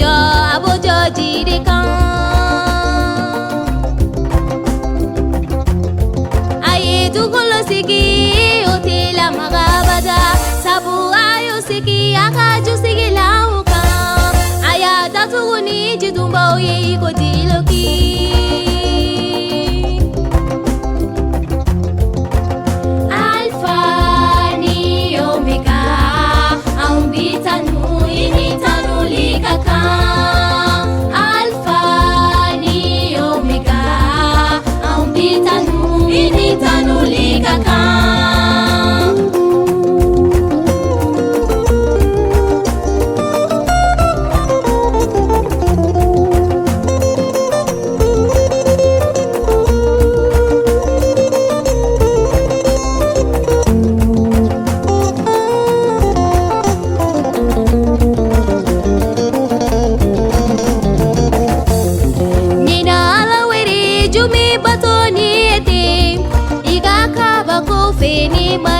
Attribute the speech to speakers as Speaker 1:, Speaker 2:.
Speaker 1: Jɔ a b'o jɔ jiri kan. A ye dugukolo sigi, o tɛ lamaga abada, sabu a y'o sigi a ka jusigilanw kan. A y'a datugu ni jidunbaw ye i ko diloki. Alpha ni Omega, anw b'i tanu, i ni tanuli ka kan. Alpha ni Omega, anw b'i tanu, i ni tanuli ka kan. Nina Ala wele jumi bato ni ete, i ka kabako fɛ ni ma.